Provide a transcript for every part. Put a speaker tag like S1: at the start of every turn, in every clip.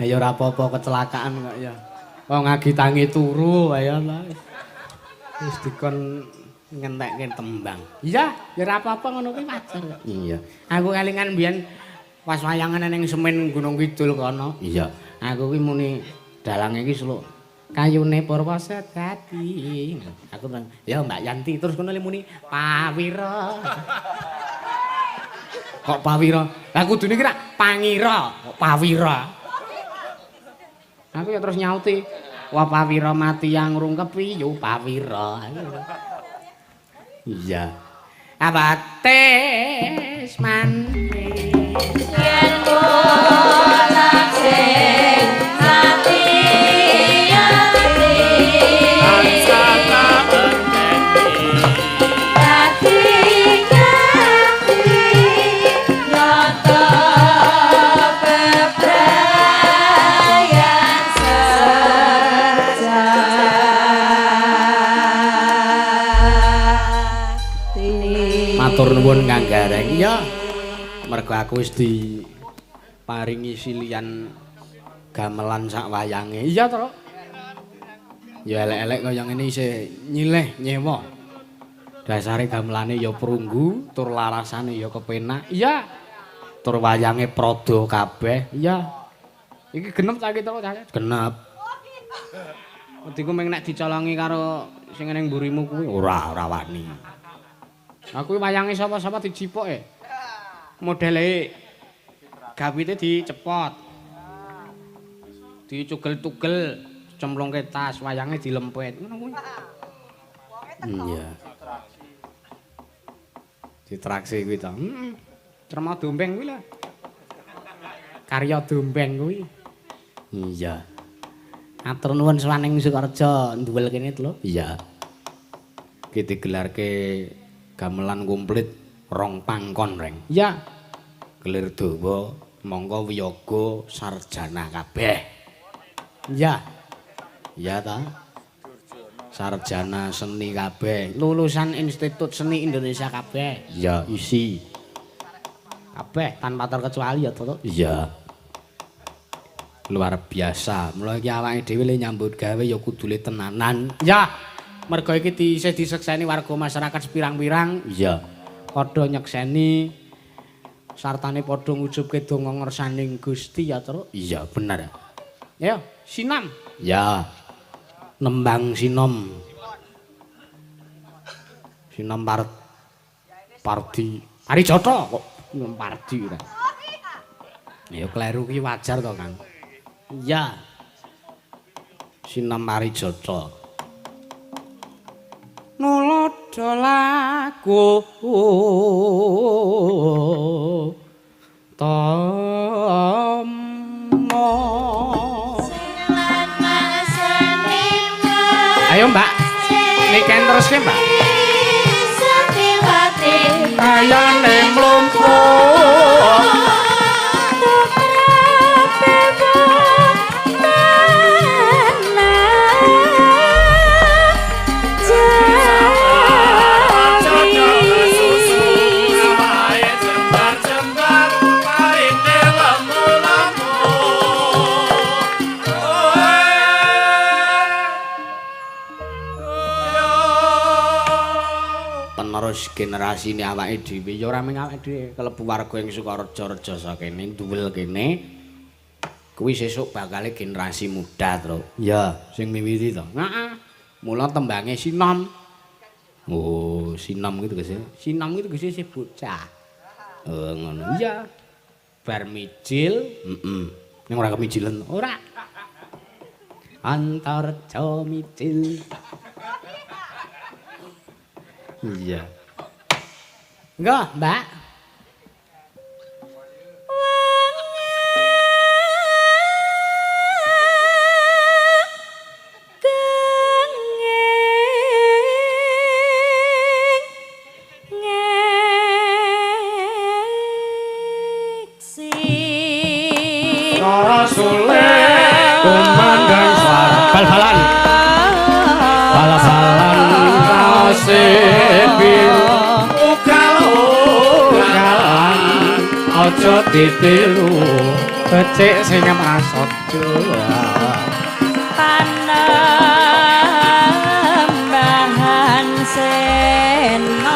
S1: Ya ora apa-apa kecelakaan kok ya. Wong ngagi tangi turu ya lah. Wis dikon ngentekke tembang. Iya, ya ora apa-apa ngono kuwi wajar kok. Iya. Aku kelingan biyen pas wayangan ning Semen Gunung Kidul kono. Iya. Aku kuwi muni dalange iki seluk kayune Purwa Sedati. Aku bilang, "Ya Mbak Yanti," terus kono muni Pawira. Kok Pawira? Lah kudune ki rak Pangira, kok Pawira. Aku ya terus nyauti, "Wah Pawira mati yang ngrungkepi yo Pawira." Iya. Abates manis.
S2: Yen kula sing ati ati dadi nyati nyata bebrayan sejati.
S1: Matur nuwun Kang Gareng. Iya. Mergo aku wis diparingi silian gamelan sak wayange. Iya, Truk. Ya elek-elek kaya ngene isih nyileh nyewa. Dasare gamelane ya prunggu, tur larasane ya kepenak. Iya. Tur wayange prada kabeh. Iya. Iki genep ta iki, Truk? Genep. Wediku mung nek dicolongi karo sing ning mburimu kuwi ora, ora wani. Aku wayange sapa-sapa dijipuk e. Modele gawite dicepot. Dicugel-tugel, cemplungke tas, wayange dilempit. Ngono kuwi. Iya. Ditraksi kuwi to. Heeh. Trema dombeng kuwi lho. Karya dombeng kuwi. Iya. Atur nuwun swaning Sukareja nduwel kene lho. Iya. Ki digelarke gamelan komplit rong pangkon, Reng. Iya. Kelir dawa mongko wiyaga sarjana kabeh. Iya. Iya ta? Sarjana seni kabeh, lulusan Institut Seni Indonesia kabeh. Iya, isi. Kabeh tanpa terkecuali ya, Tut. Iya. Luar biasa. Mula iki awake dhewe le nyambut gawe ya kudune tenanan. Ya. Mergo iki isih disekseni warga masyarakat sepirang-pirang. Iya. Padha nyekseni sartane padha ngujubke donga ngersaning Gusti ya, Truk. Iya, bener. Ya, sinam. Ya. Nembang sinom. Sinom Pardi. Parijata kok Pardi ora. Ya kleru ki wajar to, Kang. Iya. Sinom Parijata. Nulodo laku tomo. Ayo Mbak, niken terus ke Mbak. Kayane mlumpuk. Penerus generasine awake dhewe ya ora mung awake dhewe, kelebu warga ing Sukareja reja kene duwel kene kuwi sesuk bakale generasi muda, Truk. Iya, sing miwiti to. Heeh. Mula tembange sinom. Oh, sinom kuwi tegese. Sinom kuwi tegese isih bocah. Oh, ngono. Iya. Bar mijil, heeh. Ning ora kemijilen, ora. Antarja mijil. Iya. Enggak, Mbak. Suara sulit kumandang suara bal-balan. Bal-balan kaose biru ugal-ugalan aja ditiru. Becik sing prasaja.
S2: Panembahan Senopati.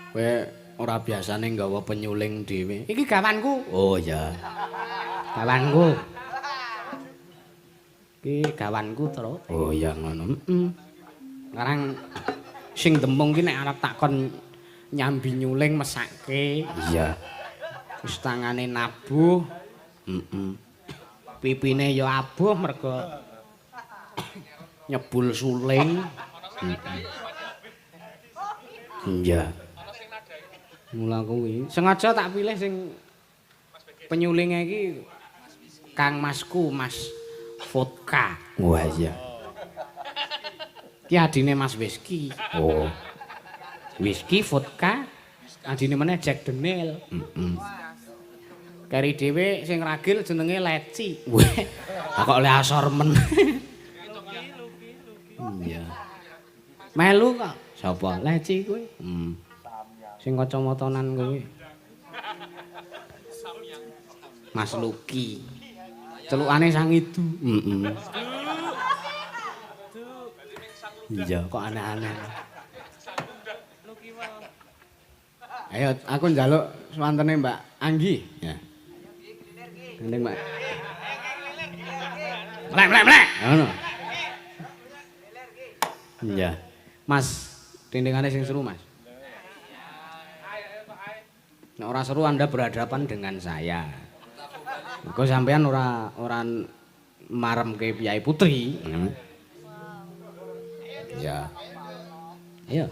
S1: Kowe ora biasane nggawa penyuling dhewe. Iki gawanku. Oh iya. Gawanku. Iki gawanku, Tru. Oh iya ngono. Heeh. Sekarang sing demung ki nek arep takon nyambi nyuling mesake. Iya. Wis tangane nabuh. Heeh. Pipine ya abuh mergo nyebul suling. Heeh. Iya. Mula kuwi sengaja tak pilih sing penyulinge iki Kang Masku, Mas Vodka. Wah iya. Ki adine Mas Whisky. Oh. Whisky, vodka, adine meneh Jack Daniel. Heeh. Keri dhewe sing ragil jenenge Leci. Weh, kok le asor men. Iya. Melu kok. Sapa? Leci kuwi. Hmm. Sing kacamatanan kuwi. Mas Luki. Celukane sang idu. Heeh. Iya, kok aneh-aneh. Ayo aku njaluk swantene Mbak Anggi. Ya. Gendeng, Mbak. Mlek, mlek, mlek. Ngono. Iya. Mas, tindingane sing seru, Mas. Nek ora seru Anda berhadapan dengan saya. Engko sampean ora maremke Kyai Putri. Ya. Ayo.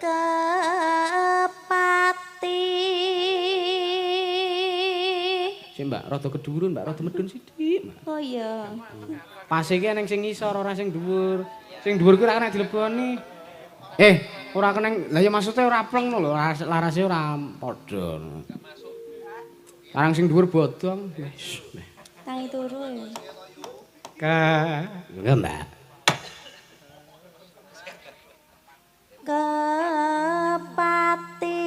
S2: Kepati.
S1: Sik Mbak, rada kedhuwurun Mbak, rada medun sithik, Mbak.
S2: Oh iya.
S1: Pas iki eneng sing ngisor ora sing dhuwur. Sing dhuwur kuwi ora kena dileboni. Ora kena. Lah ya maksudnya ora pleng lho, larase ora padha. Larang sing dhuwur bodong.
S2: Tangi turu ya.
S1: Ke. Enggak, Mbak.
S2: Kepati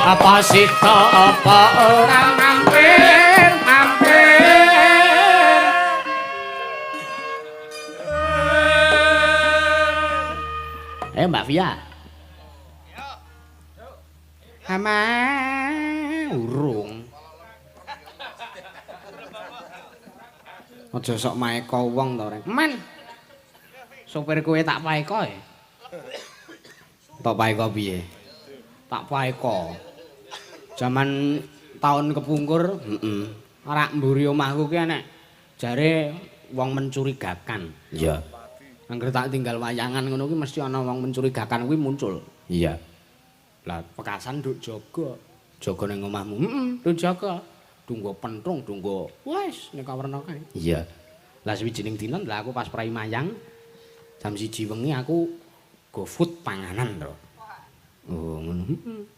S1: Apa sita apa ora mampir mampir. Ayo Mbak Via. Hama urung. Aja sok maeka wong to, Reng. Men. Sopir kowe tak paeka e. Tak paeka piye? Tak paeka. Jaman tahun kepungkur, heeh. Ora mburi omahku ki enek jare wong mencurigakan. Iya. Angger tak tinggal wayangan ngono ki mesti ana wong mencurigakan kuwi muncul. Iya. Lah pekasan nduk jaga. Jaga ning omahmu. Heeh, nduk jaga. Dunggo pentung, dunggo wis nek werna kae. Iya. Lah sawijining dina lah aku pas prai mayang jam 1 wengi aku go food panganan to. Oh, ngono. Heeh.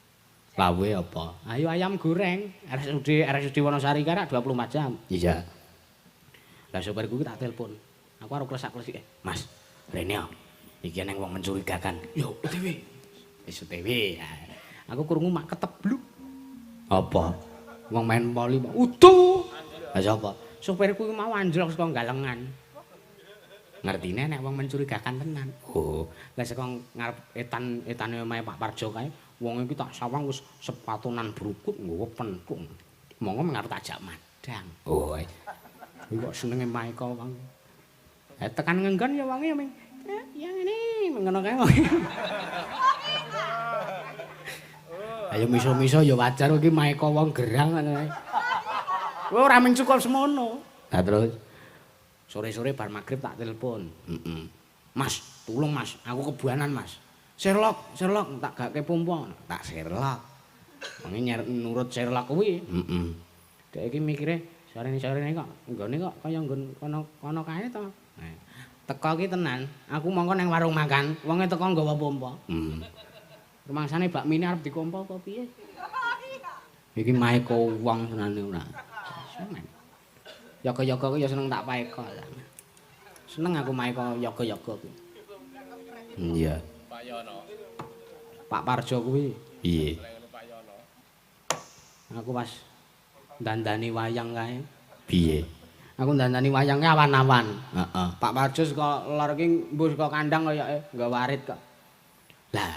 S1: Lawe apa? Ayo ayam goreng. RSUD Wonosari kae 24 jam. Iya. Lah sopirku ki tak telepon. Aku arep klesak-klesik. Mas, rene yo. Iki eneng wong mencurigakan. Yo, OTW. Wis OTW. Aku krungu mak ketebluk. Apa? Wong main poli. Utuh. Lah sapa? Sopirku ki mau anjlok saka galengan. Ngertine nek wong mencurigakan tenan. Oh, lah saka ngarep etan-etane omahe Pak Parjo kae. Wong iki tak sawang wis sepatunan brukut nggawa pentung. Monggo ngarep tak ajak madang. Oh. Kuwi kok senenge Maeka wong. Tekan ngenggon ya wonge ya ming. Ya ngene, ngono kae wong. Ayo miso-miso ya wajar iki Maeka wong gerang ngono kae. Kowe ora mung cukup semono. Lah terus sore-sore bar magrib tak telepon. Heeh. Mas, tulung Mas, aku kebuanan Mas. Sherlock, Sherlock tak gake pompa. Tak Sherlock. Wonge nurut Sherlock kuwi. Heeh. Dek iki mikire sore-sore kok nggone kok kaya nggon kono-kono kae to. Nah, teko ki tenan, aku mongko nang warung makan, wonge teko nggawa pompa. Heeh. Rumangsane bakmine arep dikompo apa piye? Iki Maeka wong senane ora. Seneng. Yoga-yoga ku ya seneng tak paeka. Seneng aku Maeka yoga-yoga kuwi. Iya.
S3: Pak Yono.
S1: Pak Parjo kuwi. Piye? Aku pas dandani wayang kae. Piye? Aku dandani wayang kae awan-awan. Heeh. Pak Parjo saka lor iki mbuh saka kandang kayake nggawa arit kok. Lah,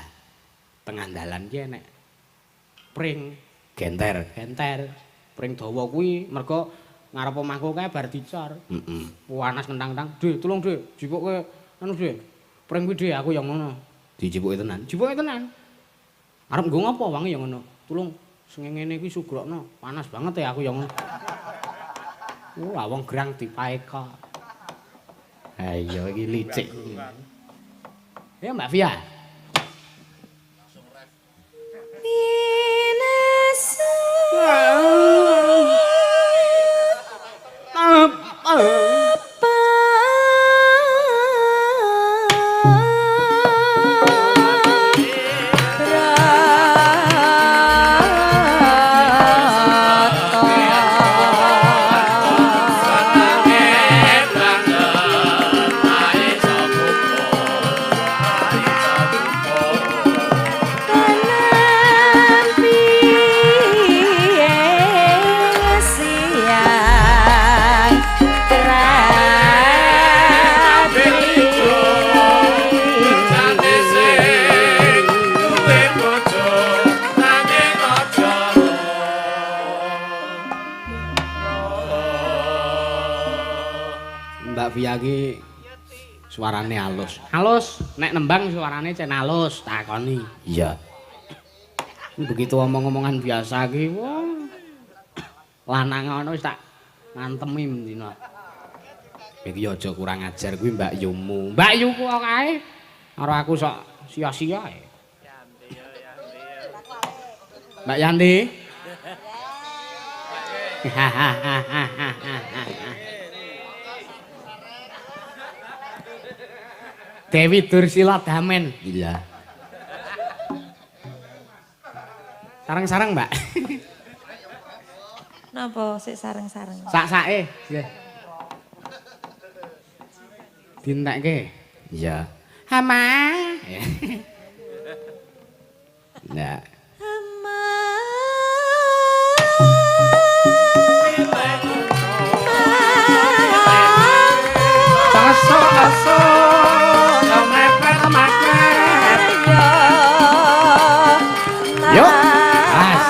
S1: tengah dalan ki enek pring genter, genter. Pring dawa kuwi mergo ngarep omahku kae bar dicor. Heeh. Panas kentang-kentang. Dik, tulung Dik, jipukke anu Dik. Pring kuwi Dik, aku ya ngono. Dijipuke tenan. Jipuke tenan. Arep nggo ngopo wangi ya ngono. Tulung sing ngene iki sugrokno, panas banget ya aku ya ngono. Wah, wong gerang dipaeka. Ha iya iki licik. Ya Mbak Via. Mbak Via ki suarane halus. Halus, nek nembang suarane cen halus, takoni. Iya. Begitu omong-omongan biasa ki, wah. Lanang ngono wis tak ngantemi mendina. Iki aja kurang ajar kuwi Mbak Yumu. Mbak Yuku kok kae karo aku sok sia-sia ae. Mbak Yanti. Dewi Dursila Damen. Iya. Sareng-sareng, Mbak.
S2: Napa sik sareng-sareng?
S1: Sak-sake. Nggih. Dintekke. Iya. Hama. Nah.
S2: Hama.
S1: Aso-aso. Yuk, as.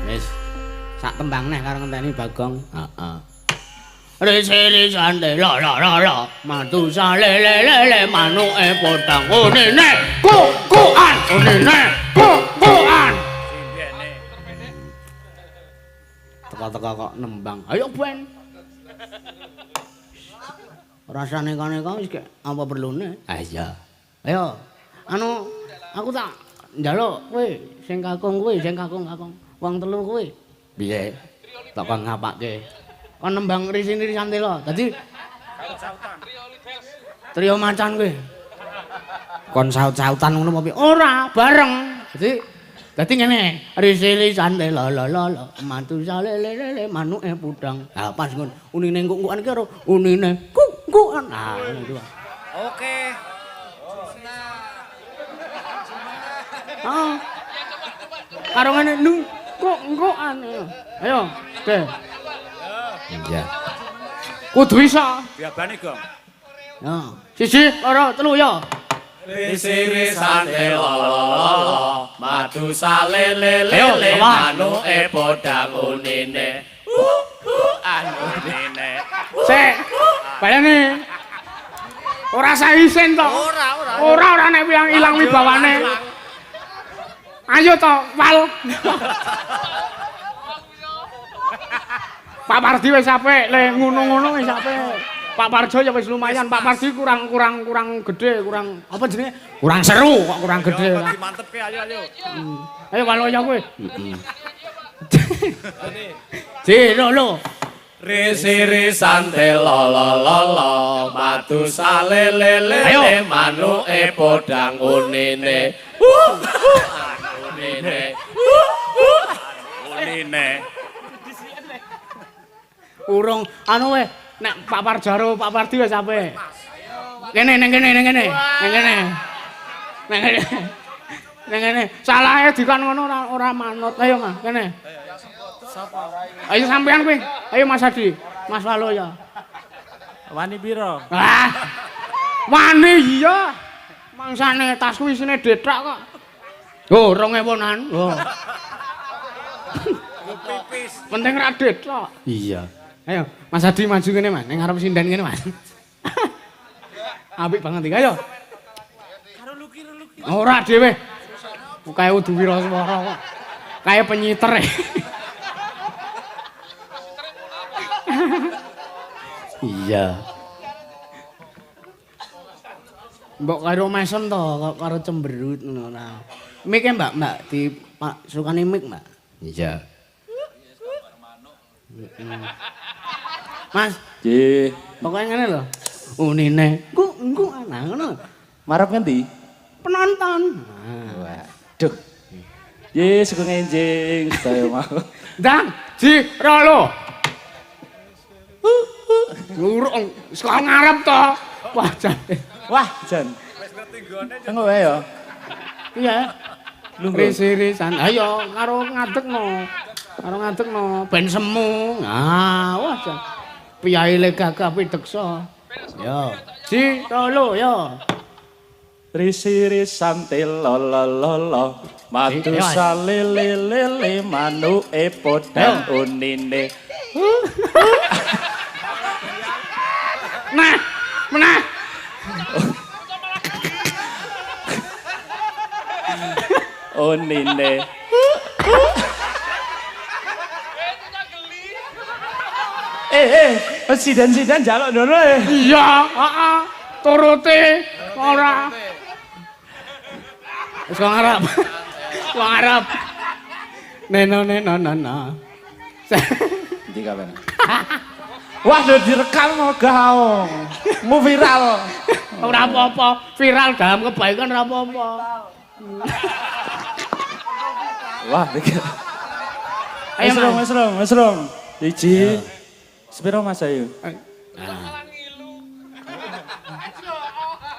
S1: Wis, sak tembang neh karo ngenteni Bagong. Heeh. Risi-risane la la la la matu sale le le le manuke podang unine kukuan unine kukuan. Teka-teka kok nembang. Ayo ben. Rasane kane-kane wis apa perlune? Ah iya. Ayo. Anu aku tak njaluk kowe sing kakung kowe sing kakung-kakung wong telu kowe. Piye? Tak kon ngapake. Kon nembang risini risantela. Dadi trio macan kowe. Kon saut-sautan ngono apa piye? Ora, bareng. Dadi ngene, risini risantela la la la mantu sale le le le manuke pudang. Ha pas ngono, unine nguk-ngukan ki karo unine kuk-kukan. Ah ngono kuwi.
S3: Oke.
S1: Ah. Karo ngene nu Kuk-kukan. Ayo, oke. Iya. Kudu iso.
S3: Biabane, Gong.
S1: Ya. 1, 2, 3 ya.
S4: Risi-risante lolo madu salele-lele manuke podang unine. Anunine.
S1: Sik. Bayane. Ora sah isin to.
S3: Ora, ora.
S1: Ora ora nek wiyang ilang wibawane. Ayo to, Wal. Pak Pardi wis apik, le ngono-ngono wis apik. Pak Parjo ya wis lumayan, Pak Pardi kurang kurang kurang gede, kurang apa jenenge? Kurang seru kok kurang gede.
S3: Yo, dimantepke ayo ayo.
S1: Ayo Waloyo kowe. Ji, lo lo.
S4: Risi-risante lolo madu salele-lele manuke podang unine. Anunine.
S3: Unine.
S1: Urung anu weh, nek Pak Parjaro, Pak Pardi wis apik. Kene ning kene ning kene. Ning kene. Ning kene. Ning kene. Salahe dikon ngono ora ora manut. Ayo Mas, kene. Ayo sampean kuwi. Ayo Mas Adi, Mas Waloyo.
S3: Wani piro?
S1: Ah. Wani iya. Mangsane tasku isine dethok kok. Oh, 2000-an. Oh.
S3: Pipis.
S1: Penting ra dethok. Iya. Ayo, Mas Adi maju kene, Mas. Ning ngarep sinden kene, Mas. Apik banget iki. Ayo.
S3: Karo luki-luki.
S1: Ora dhewe. Kae kudu wiraswara kok. Kae penyiter. Iya. Mbok karo mesem to, kok karo cemberut ngono ora. Mike Mbak, Mbak di Pak sukane mik, Mbak. Iya. Mas,
S4: Nggih.
S1: pokoke ngene lho. Unine, ku engko ana ngono.
S4: Marep ngendi?
S1: Penonton.
S4: Waduh. Nggih, sugeng enjing sedaya mau.
S1: Ndang, ji, rolo. Lurung, saka ngarep to. Wah, jan.
S4: Wah, jan.
S3: Wis ngerti nggone.
S4: Tengok wae ya.
S1: Iya.
S4: Lungguh.
S1: Risi-risan. Ayo karo ngadegno. Karo ngadegno ben semu. Nah, wah jan. Piyae le gagah pideksa. Yo. Ji, rolo yo.
S4: Risi-risante lolo madu
S1: Ayo.
S4: salele-lele manuke podang unine.
S1: Nah, menah.
S4: Unine. Presiden-siden jaluk ngono eh.
S1: Iya, heeh. Turute ora. Wis kok ngarep. Kok ngarep. Neno neno neno.
S4: Endi kapan? Wah, lho direkam megah. Mu viral.
S1: Ora apa-apa, viral dalam kebaikan ora apa-apa.
S4: Wah, iki.
S1: Ayo,
S4: Wis rong,
S1: Mas.
S4: wis rong, wis rong. Siji. Sepiro Mas Ayu?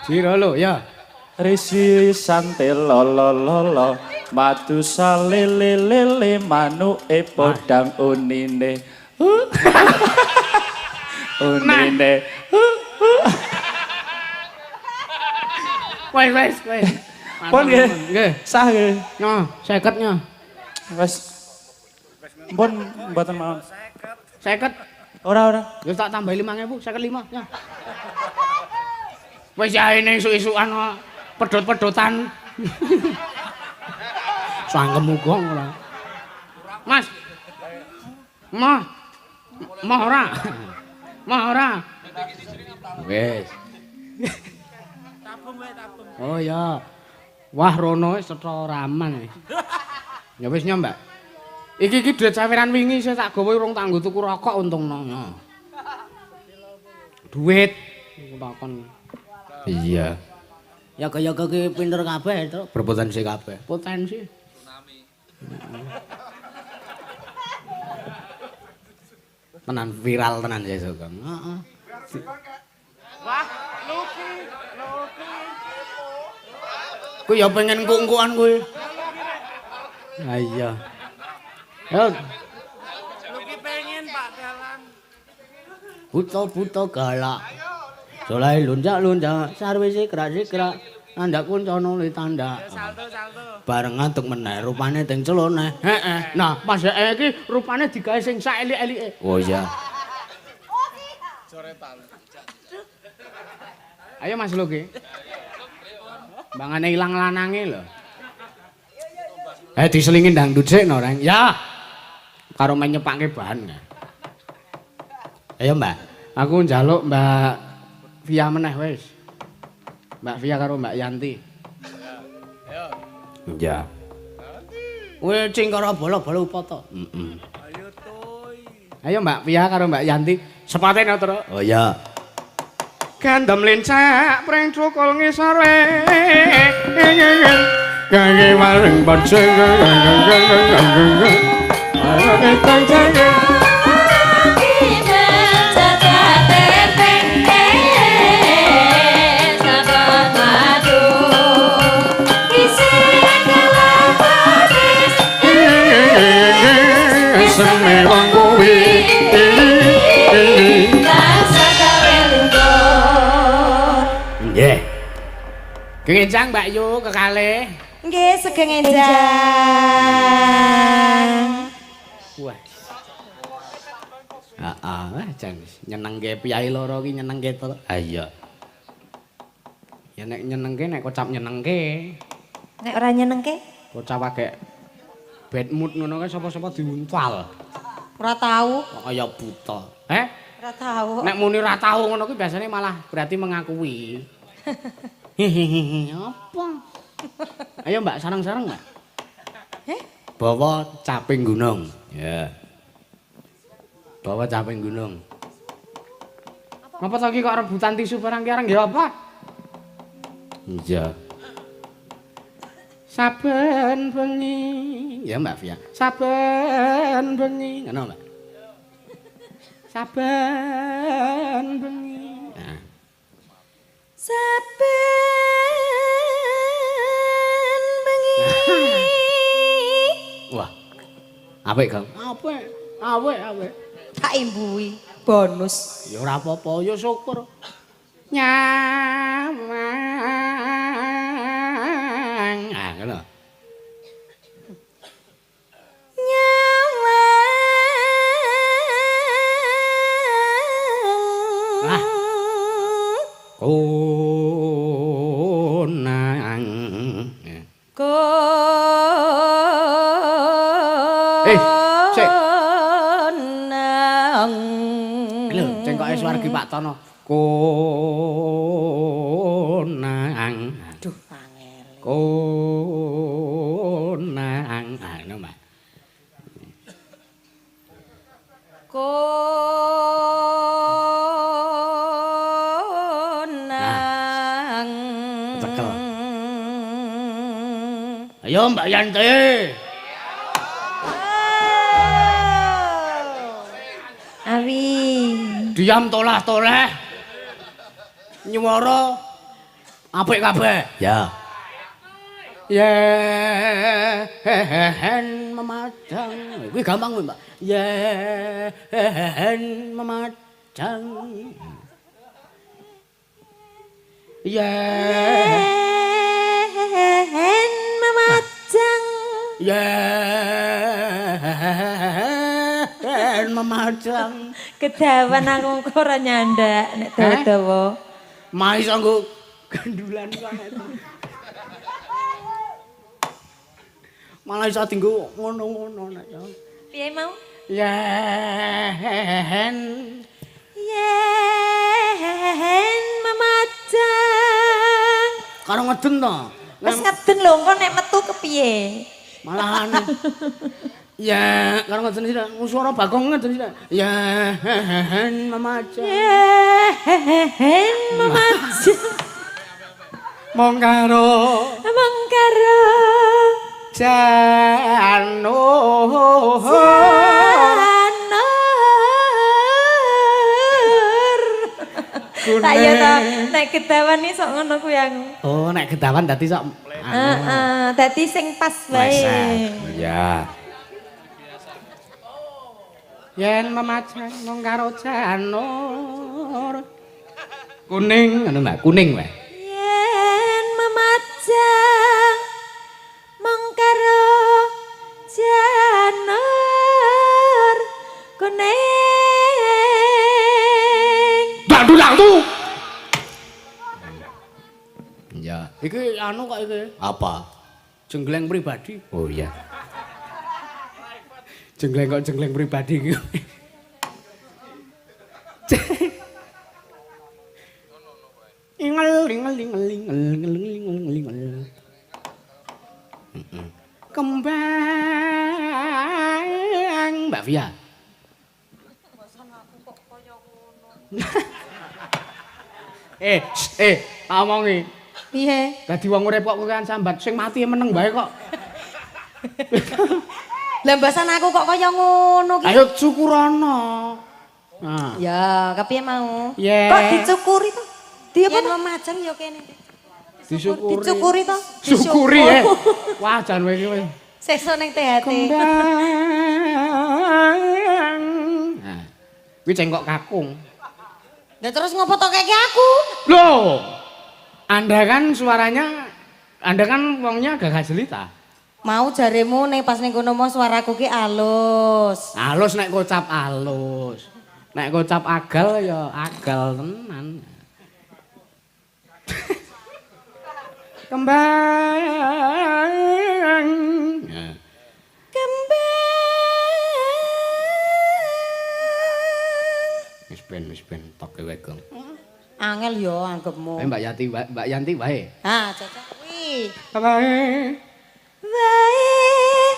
S1: Jiro lho, ya.
S4: Risi sante lolo lolo madu salele-lele manuke podang unine. Unine.
S1: Wes wes wes.
S4: Pun nggih.
S1: Nggih.
S4: Sah nggih.
S1: Nyo, 50 nyo.
S4: Wis. Pun mboten mawon.
S1: 50.
S4: Ora ora.
S1: Wis tak tambahi 5000, 55 ya. Wis ya ini isuk-isukan kok. Pedhot-pedhotan. Sangkem uga ora. Mas. Mah. Mah ora. Mah ora. Wis.
S3: Tabung wae tabung.
S1: Oh ya. Wah rono wis cetha raman. Ya wis nyo, Mbak. Iki iki dhuwit saweran wingi isih tak gawe urung tak nggo tuku rokok untungno. Ya. Duit takon. Iya. Ya kaya ki pinter kabeh to, berpotensi kabeh. Potensi. Tsunami. Tenan viral tenan sesuk, Kang. Heeh.
S3: Wah, Luki, Luki.
S1: Kuwi ya pengen kungkuan kuwi. Ha iya. Ayo.
S3: Luki pengen Pak Dalang.
S1: Buta-buta galak. Soleh lunjak-lunjak, sarwe sikrak-sikrak, nandak kuncono li tandak.
S3: Salto salto.
S1: Bareng ngantuk meneh rupane teng celone. Heeh. Nah, pas iki rupane digawe sing sak elik-elike. Oh iya. Ayo Mas Luki. Bangane ilang lanange lho. Eh diselingin dangdut sik no, Reng. Ya. Karo men nyepake bahan. Ayo, Mbak. Aku njaluk Mbak Via meneh wis. Mbak Via karo Mbak Yanti.
S3: Ayo.
S1: Iya. Kowe cingkara bala-bala upata. Heeh.
S3: Ayo toy.
S1: Ayo Mbak Via karo Mbak Yanti. Sepaten ya, Tru. Oh iya. Gandem lincak pring cukul ngisore. Gange wareng boceng. Semewang kuwi. Nggih. Kencang Mbak Yu kekalih.
S2: Nggih, sugeng enjang.
S1: Wah. Heeh, jan nyenengke piyai loro ki nyenengke to. Ha iya. Ya nek nyenengke nek kocap nyenengke.
S2: Nek ora nyenengke?
S1: Kocap agek bad mood ngono kae sapa-sapa diuntal.
S2: Ora tau.
S1: Kok kaya buta. Heh?
S2: Ora tau.
S1: Nek muni ora tau ngono kuwi biasane malah berarti mengakui. Hehehe, apa? Ayo Mbak sareng-sareng Mbak.
S2: Heh?
S1: Bawa caping gunung. Ya. Bawa caping gunung. Apa to iki kok rebutan tisu barang ki areng nggih apa? Iya. Saben bengi. Ya Mbak Via. Saben bengi. Ngono Mbak. Saben bengi. Nah.
S2: Saben bengi.
S1: Wah. Apik, Kang. Apik. Apik, apik.
S2: Tak imbuhi bonus.
S1: Ya ora apa-apa, ya syukur. Nyamang. Ah, ngono.
S2: Nyamang.
S1: Lah. Konang. Eh, sik.
S2: Konang.
S1: Lho, cengkoke swargi Pak Tono. Konang.
S2: Aduh, angel.
S1: Konang. Ah, ngono, Mbak.
S2: Konang.
S1: Cekel. Ayo Mbak Yanti.
S2: Awi.
S1: Diam tolah-toleh. Nyuwara apik kabeh. Ya. Yen memadang. Kuwi gampang kuwi, Mbak. Yen memadang. Yen
S2: Yen memajang.
S1: Yen memajang.
S2: Kedawan aku kok ora nyandak nek dawa-dawa.
S1: Mais nggo gandulan kok. Malah iso dienggo ngono-ngono nek ya.
S2: Piye mau?
S1: Yen
S2: Yen memajang.
S1: Karo ngeden to.
S2: Wis ngeden lho, engko nek metu kepiye?
S1: Malah aneh. Ya, karo ngeden sira, suara Bagong ngeden sira. Yen memajang.
S2: Yen memajang.
S1: Mong karo
S2: Mong karo
S1: janur.
S2: Janur. Tak ya ta, nek kedawan iki sok ngono kuwi aku.
S1: Oh, nek kedawan dadi sok
S2: Heeh, dadi sing pas wae.
S1: Iya. Yen memajang mung karo janur. Kuning ngono Mbak, kuning wae.
S2: Yen memajang mung karo janur kuning.
S1: Dangdu-dangdu. Ya, iki anu kok iki. Apa? Jenggleng pribadi. Oh iya. Jenggleng kok jenggleng pribadi iki. Ingel ingel ingel ingel ingel ingel ingel. Kembang Mbak Via. Tak omongi.
S2: Piye?
S1: Dadi wong urip kok kokean sambat, sing mati meneng bae kok.
S2: Lah mbasan aku kok kaya ngono ki.
S1: Ayo cukurana. Nah.
S2: Ya, kepiye mau?
S1: Yeah.
S2: Kok dicukuri to? Di apa? Yen memajang ya kene.
S1: Disyukuri.
S2: Dicukuri to?
S1: Syukuri ya. Wah, jan kowe iki wis.
S2: Sesuk ning THT.
S1: Kembang. Nah. Kuwi cengkok kakung.
S2: Lah terus ngopo to keke aku?
S1: Loh. Anda kan suaranya, Anda kan wongnya gagah jelita.
S2: Mau jaremu ning pas ning kono mau suaraku ki alus.
S1: Alus nek kocap alus. Nek kocap agal ya agal tenan. Kembang.
S2: Kembang.
S1: Wis ben tok kowe, Gong.
S2: Angel yo anggepmu.
S1: Mbak Yanti, Mbak Yanti wae.
S2: Ha, cocok kuwi.
S1: Wae.
S2: Wae.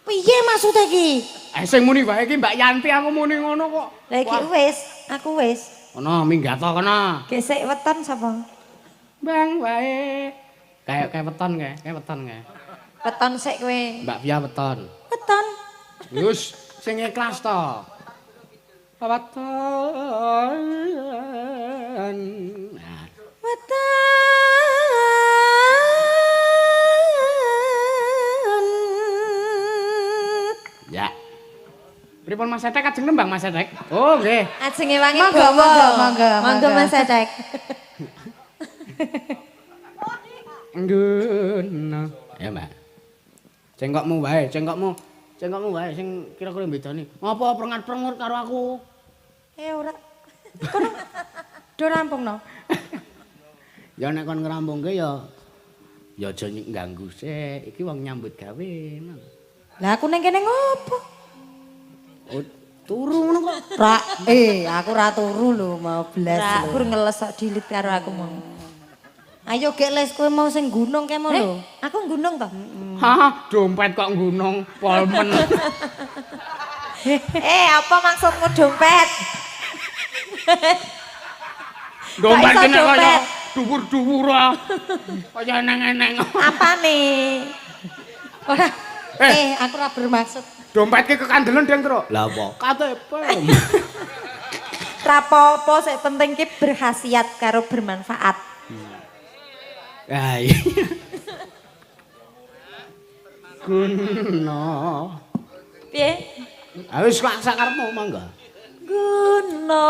S2: Piye maksude iki?
S1: Sing muni wae iki Mbak Yanti, aku muni ngono kok.
S2: Lah iki wis, aku wis.
S1: Kono minggat to kono.
S2: Gesek weton sapa?
S1: Bang wae. Kayak weton kae, kayak weton kae.
S2: Weton sik kowe.
S1: Mbak Via weton.
S2: Weton.
S1: Wis sing ikhlas to. Weton. Nah.
S2: Weton.
S1: Ya. Pripun Mas Etek ajeng nembang Mas Etek? Oh nggih.
S2: Ajenge wangi
S5: Monggo, monggo, monggo,
S2: monggo Mas Etek.
S1: Nggono. Ya Mbak. Cengkokmu wae, cengkokmu. Cengkokmu wae sing kira-kira bedane. Ngopo prengat-prengut karo aku?
S2: Ora. Kono. Do rampungno.
S1: Ya nek kon ngrampungke ya ya aja ngganggu sik. Iki wong nyambut gawe.
S2: Lah aku ning kene ngopo?
S1: Oh, turu ngono kok.
S5: Ra, aku ra turu lho, mau blas lho.
S2: Ra, ngeles kok dilit karo aku mau.
S5: Ayo gek les kowe mau sing gunung kae mau lho.
S2: Aku gunung to?
S1: Hah, dompet kok gunung, polmen.
S2: Apa maksudmu dompet?
S1: Dompet kene kaya dhuwur-dhuwur ah. Kaya eneng-eneng.
S2: Apane?
S5: Ora. Aku ora bermaksud.
S1: Dompet ki kekandelen Deng, Truk. Lah apa? KTP.
S2: Rapopo sing penting ki berkhasiat karo bermanfaat.
S1: Ah iya. Guna.
S2: Piye?
S1: Ah wis kok sakarepmu monggo.
S2: Guna.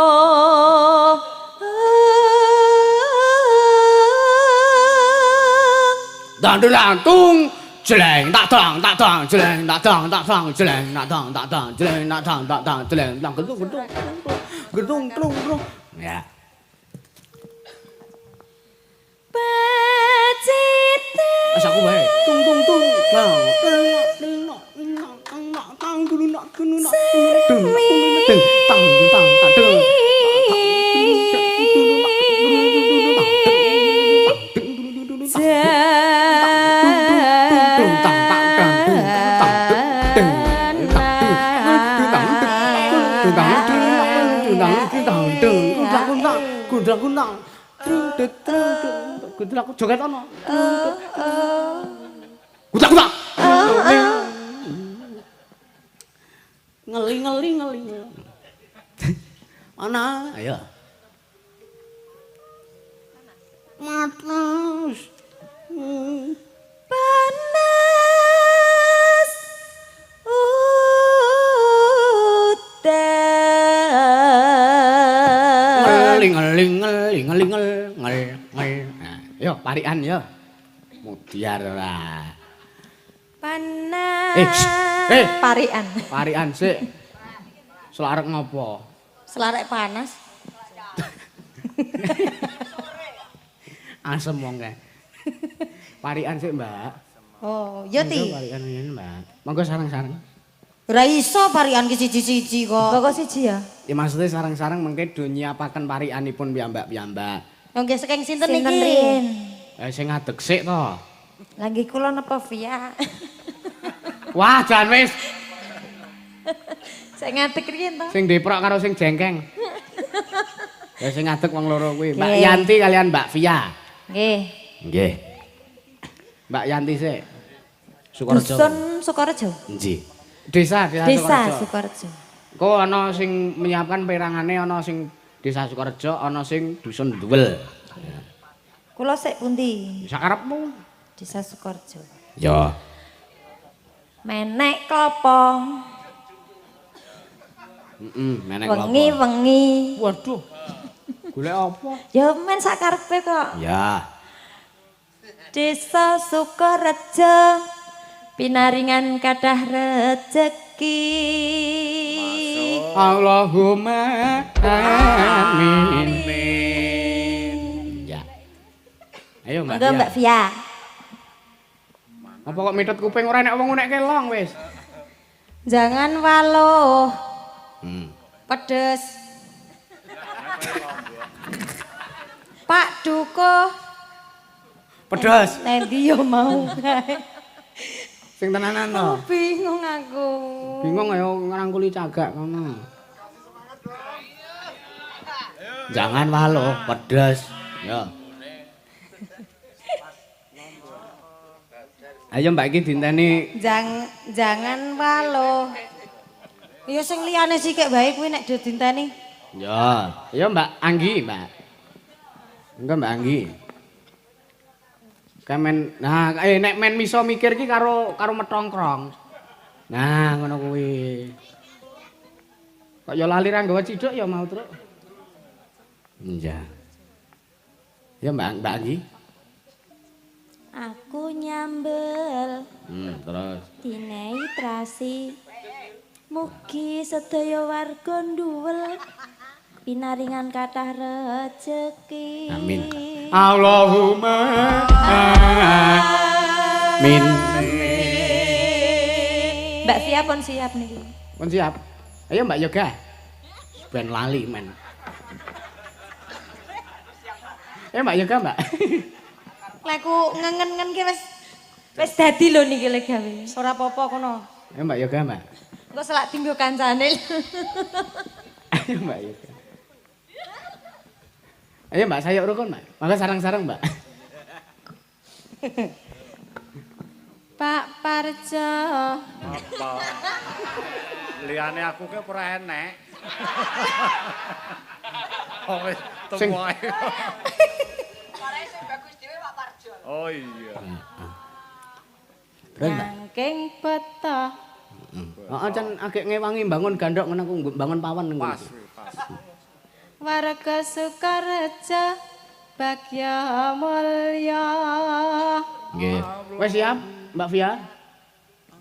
S1: Dandulantung jeleng tak dang jeleng tak dang jeleng tak dang jeleng tak dang jeleng tak gedung gedung gedung gedung gedung. Ya.
S2: Pacite.
S1: Wis aku wae. Tung tung tung dang ding tang tang dung dung ding tang tang tang joget ono. Gutak-gutak. Ngeli ngeli ngeli. Mana? Ayo. Panas.
S2: Panas.
S1: Ingel ingel ingel ingel ngel ngel. Nah, yo parikan yo. Mudiar ora.
S2: Panas.
S5: Parikan.
S1: Parikan sik. Selarek ngopo?
S2: Selarek panas.
S1: Asem wong kae. Parikan sik, Mbak.
S2: Oh, yo ti.
S1: Parikan ngene, Mbak. Monggo sareng-sareng.
S2: Ora iso parikan ki siji-siji kok.
S5: Pokok siji ya.
S1: Ya maksudnya sareng-sareng mengke do nyiapaken parikanipun piyambak-piyambak.
S2: Nggih saking sinten
S5: Sinten
S2: niki?
S5: riyin?
S1: Sing ngadeg sik to.
S5: Lah nggih kula napa via?
S1: Wah, jan wis
S5: Sing ngadeg riyin to.
S1: sing deprok karo sing jengkeng. Ya sing ngadeg wong loro kuwi, Mbak Yanti kalian Mbak Via.
S5: Nggih.
S1: Nggih. Mbak Yanti sik. Sukorejo.
S5: Dusun Sukorejo.
S1: Nggih. Desa, desa,
S5: Desa
S1: Sukorejo.
S5: Sukorejo.
S1: Kok ana sing menyiapkan perangane ana sing Desa Sukorejo, ana sing Dusun Duwel.
S5: Kula sik pundi?
S1: Sakarepmu.
S5: Desa Sukorejo.
S1: Ya.
S5: Menek klopo.
S1: Heeh, menek klopo.
S5: Wengi-wengi.
S1: Waduh. Golek apa?
S5: Ya men sakarepe kok.
S1: Ya.
S5: Desa Sukorejo pinaringan kathah rejeki.
S1: Allahumma amin. Ya. Ayo Mbak.
S5: Monggo Mbak Via.
S1: Apa kok mitut kuping ora enek wong unek kelong wis.
S2: Jangan waluh. Pedes. Pak Dukuh.
S1: Pedes.
S2: Nendi yo mau kae.
S1: Sing tenanan to.
S2: Bingung aku.
S1: Bingung ayo ngrangkuli cagak kono. Jangan waluh, pedes. Ya. Ayo Mbak iki dinteni
S2: Jangan waluh. Ya sing liyane sikik wae kuwi nek do dinteni.
S1: Ya, ayo Mbak Anggi, Mbak. Engko Mbak Anggi. Kemen, nah nek men miso mikir ki karo karo metongkrong. Nah, ngono kuwi. Kok ya lali ra nggawa ciduk ya mau truk. Iya. Ya Mbak Mbak Anggi.
S5: Aku nyambel
S1: Terus.
S5: dinei trasi. Mugi sedaya warga nduwel pinaringan kathah rejeki.
S1: Amin. Allahumma amin.
S5: Mbak Via pun siap niki.
S1: Pun siap. Ayo Mbak Yoga. Ben lali men. Ayo Mbak Yoga, Mbak.
S2: Lekku ngengen-ngen ki wis
S5: Wis dadi lho niki lek gawe.
S2: ora apa-apa kono.
S1: Ayo Mbak Yoga, Mbak.
S5: Engko selak dinggo kancane.
S1: Ayo Mbak Yoga. Ayo Mbak, saya rukun, Mbak. Mangga sarang-sarang, Mbak.
S2: Pak Parjo.
S3: Apa? Liyane aku ki ora enek. Oh wis
S1: Sing-
S3: temu ae. Oh iya.
S1: Terus, Mbak.
S2: Nangking beto.
S1: Heeh, can agek ngewangi bangun gandok ngono aku bangun pawan ngono.
S3: Pas, pas.
S2: Warga Sukorejo bagya mulya.
S1: Nggih. Wis siap, Mbak Via?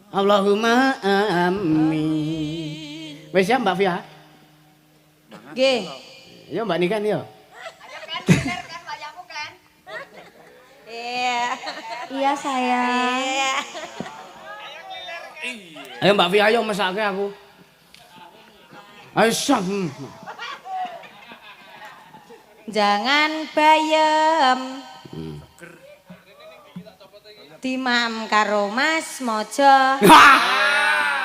S1: Allahumma amin. Wis siap, Mbak Via?
S2: Nggih.
S1: Yo Mbak Niken yo.
S2: Iya.
S5: Iya sayang.
S2: Iya.
S1: Ayo Mbak Via ayo mesake aku. Ayo sah.
S2: Jangan bayem. Dimam karo Mas Mojo.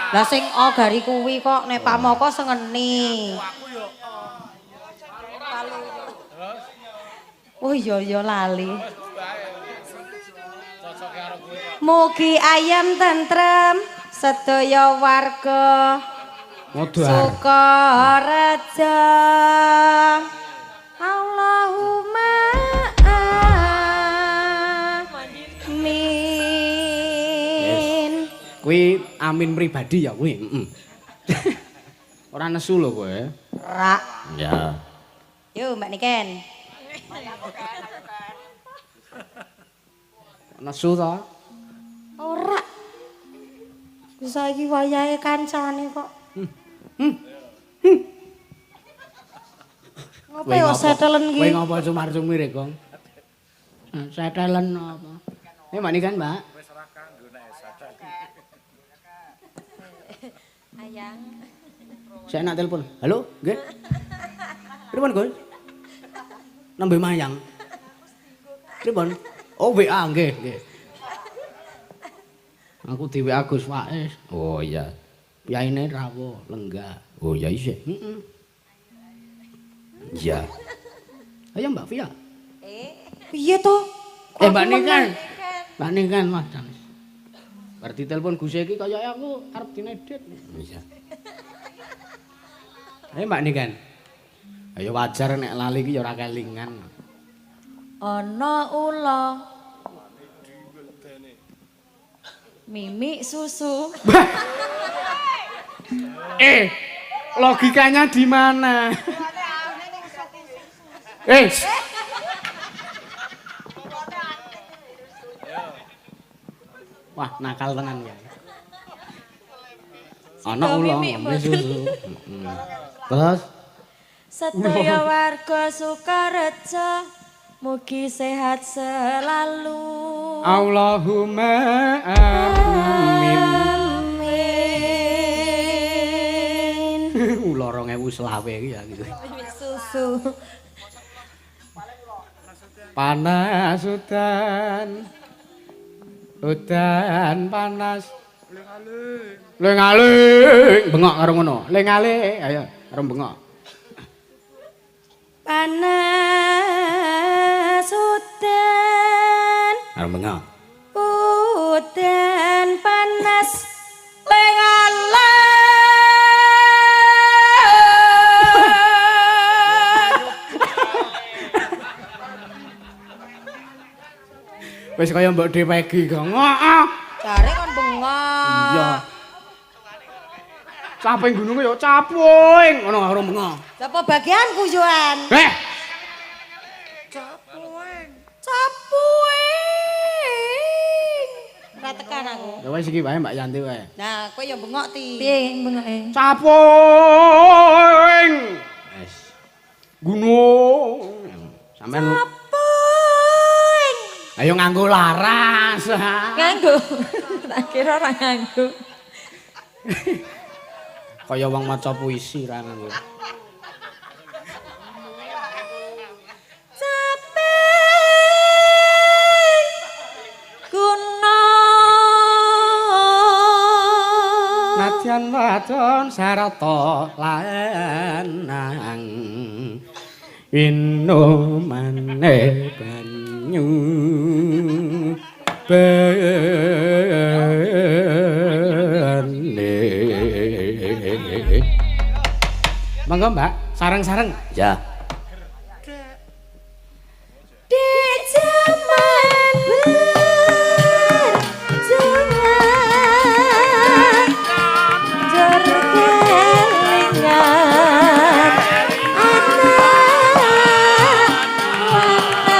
S2: Lah sing o gari kuwi kok nek Pak Moko sengeni. Oh iya iya lali. Mugi ayem tentrem sedaya warga
S1: Modar.
S2: Sukorejo. Allahumma amin.
S1: Kuwi amin pribadi ya kuwi. Heeh. Ora nesu lho kowe.
S2: Rak.
S1: Ya.
S2: Yo Mbak Niken.
S1: Nesu to?
S2: Ora. Saiki wayahe kancane kok. Ngopo yo setelen
S1: Kowe
S2: ki?
S1: ngopo cumar-cumir e, Gong? Setelen apa? Mbak Niken, Mbak.
S3: Wis ora kanggo nek sadar.
S2: Ayang.
S1: Saya nak telepon. Halo, nggih. Pripun, Gus? Nembe mayang. Pripun? Oh, WA nggih, nggih. Aku di WA Gus Faiz. Oh iya. Piyaine rawuh lenggah. Oh iya isih. Heeh. Iya. Ayo Mbak Via.
S2: Piye to?
S1: Mbak Niken. Mbak Niken Mas. Bar ditelepon Gus iki kayake aku arep dinedit. Iya. Ayo Mbak Niken. Ayo wajar nek lali iki ya ora kelingan.
S5: Ana ula. Mimik susu.
S1: Logikanya di mana? Wah, nakal tenan ya. Ana ula ngombe susu. Terus
S5: sedaya warga Sukarejo mugi sehat selalu.
S1: Allahumma amin.
S5: Amin.
S1: Ula 2025 iki ya gitu.
S5: Susu.
S1: Panas udan. Udan panas. Ling-aling. Bengok karo ngono. Ling-aling, ayo karo bengok.
S5: Panas udan.
S1: Karo bengok.
S5: Udan panas. Ling-aling.
S1: Wis kaya mbok DPG kok. Heeh.
S2: Jare kon bengok.
S1: Iya. Caping gununge ya capuing ngono karo bengok.
S2: Sapa bagianku Yohan?
S1: Eh,
S2: Capuing. Ora tekan aku.
S1: ya wis iki wae Mbak Yanti wae.
S2: Nah, kowe ya bengok ti.
S5: Piye bengoke?
S1: Capuing. Wis. Gunung. Sampeyan
S5: Capuing.
S1: ayo nganggo laras.
S5: Nganggo. Tak kira ora nganggo.
S1: Kaya wong maca puisi ra nganggo.
S5: Caping gunung.
S1: Nadyan wadon sarata lanang inumane banyu bene. Monggo Mbak, sareng-sareng. Ya.
S5: Di zaman berjuang jor kelingan anak lanang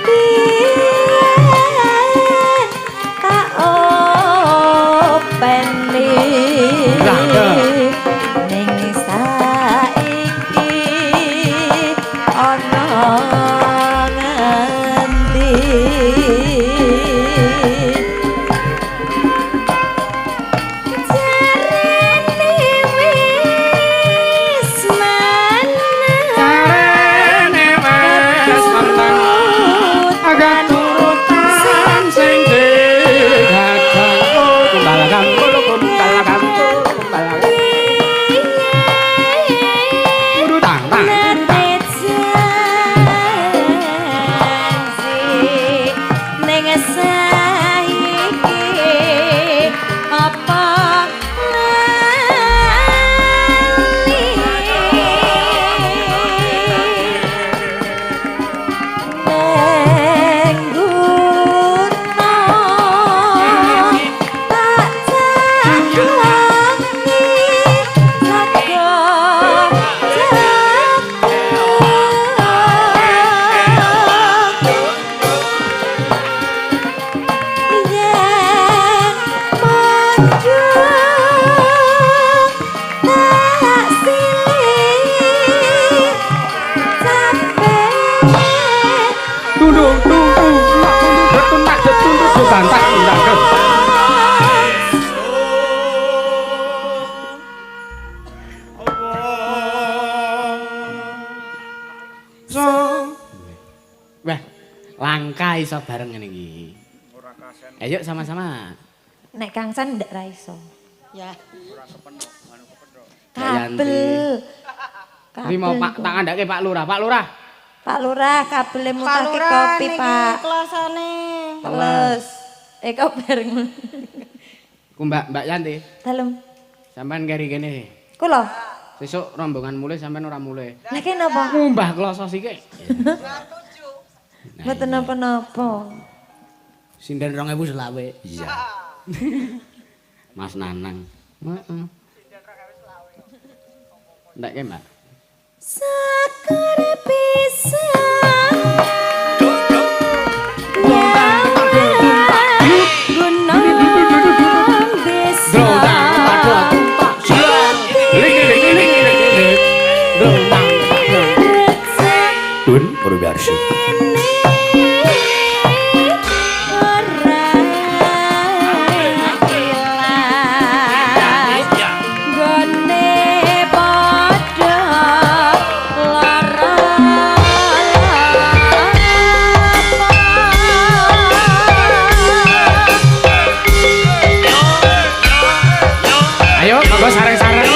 S5: biyen tak openi ning saiki ana ngendi jarene wis menang
S1: Jarene wis menang agak turutan sing digagang kumbal kambul kumbal kambul kumbal kudu tang tang
S5: Nate janji
S1: Langka iso bareng ngene iki.
S3: Ora kasen.
S1: Ayo sama-sama.
S5: Nek Kangsan ndak ra iso.
S2: Ya.
S3: Ora kepenok, anu kepenok.
S5: Kabel.
S1: Iki mau Pak tak kandhake Pak Lurah. Pak Lurah.
S5: Pak Lurah, kabele
S2: Pak
S5: mutake
S2: Lurah
S5: kopi,
S2: niki
S5: Pak.
S2: klosone.
S5: Plus. Kok bareng.
S1: Ku Mbak Mbak Yanti.
S5: Dalem.
S1: Sampean keri kene.
S5: Kula.
S1: Sesuk rombongan mulih sampean ora mulih.
S5: Lah ki napa?
S1: Ngumbah kloso sithik.
S5: Mboten napa-napa.
S1: Sinden 2025. Iya. Mas Nanang. Heeh. Ndak ke, Mbak?
S5: Sakar pisang. Gunung desa.
S1: Dun Purbarsi. Ayo, monggo sareng-sareng.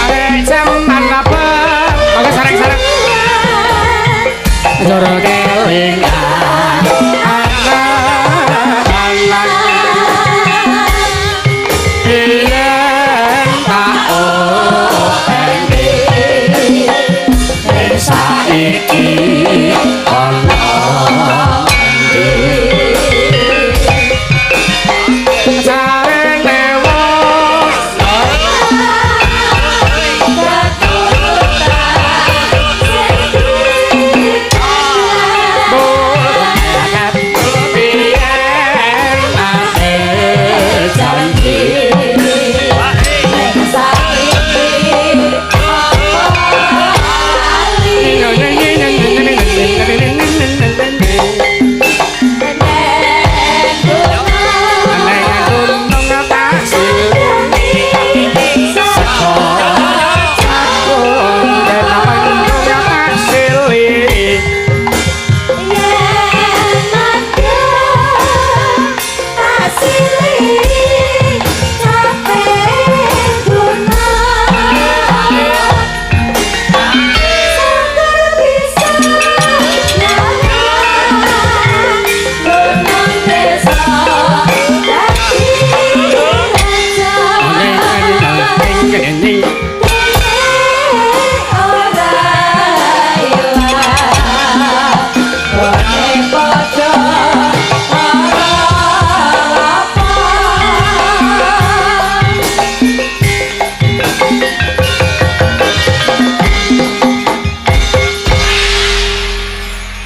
S1: Arek jaman apa? Monggo sareng-sareng. Joro kelingan. Yen tak openi saiki ana endi jarene wong.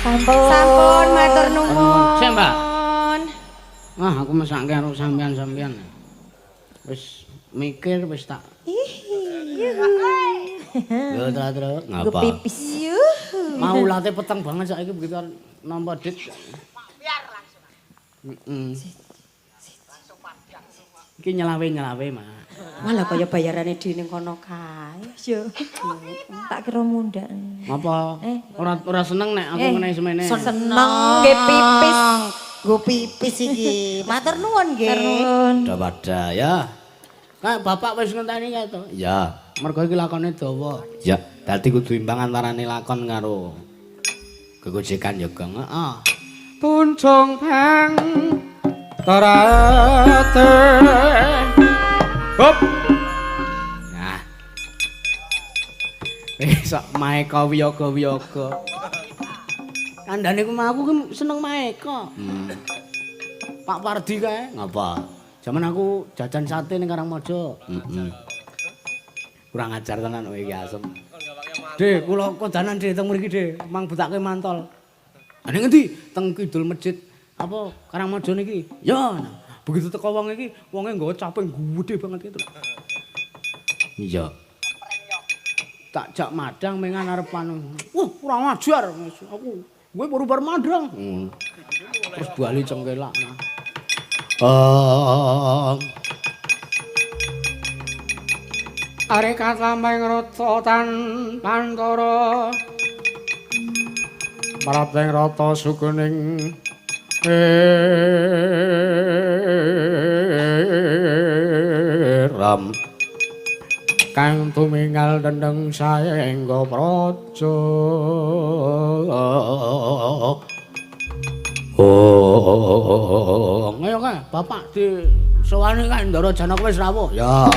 S5: Sampun.
S2: Sampun matur nuwun.
S1: Sik, Mbak. Wah, aku mesake karo sampean-sampean. Wis mikir wis tak. Lho, tro. Ngapa?
S5: Pipis.
S1: Mau ulate peteng banget saiki begitu nampa dit. Biar langsung. Heeh. Iki nyelawe-nyelawe, Mak.
S2: Malah kaya bayarane dhewe ning kono kae.
S5: Yo. Tak kira mundak.
S1: Ngapa? Ora ora seneng nek aku ngene semene.
S5: Seneng nggih pipis.
S2: Nggo pipis iki. Matur nuwun nggih.
S5: Nuwun.
S1: Udah pada ya. Kayak bapak wis ngenteni kae to. Ya, mergo iki lakone dawa. Ya, dadi kudu imbang antarane lakon karo gegojekan ya, Gong. Heeh. Tuncung pang tarate. Hop. Nah. Sok maeka wiyaga-wiyaga. Kandhane ku aku ki seneng maeka. Pak Pardi kae. Ngapa? Jaman aku jajan sate ning Karangmojo. Heeh. Kurang ajar tenan kowe iki asem. Dek, kula kondanan Dek teng mriki Dek, mang butake mantol. Ane ngendi? Teng kidul masjid apa Karangmojo niki. Ya, nah. Begitu teko wong iki, wonge nggawa caping gedhe banget gitu. Iya. Tak jak madang mengan arepan. Wah, kurang ajar. Aku gue baru bar madang. Ngono. Terus bali cengkelak. Arekat lampahing rata tan pantara. Maraping rata sukuning ram kang tumingal dendeng saengga praja. Oh, ayo kae bapak di sowani kae Ndara Janaka wis rawuh. Ya.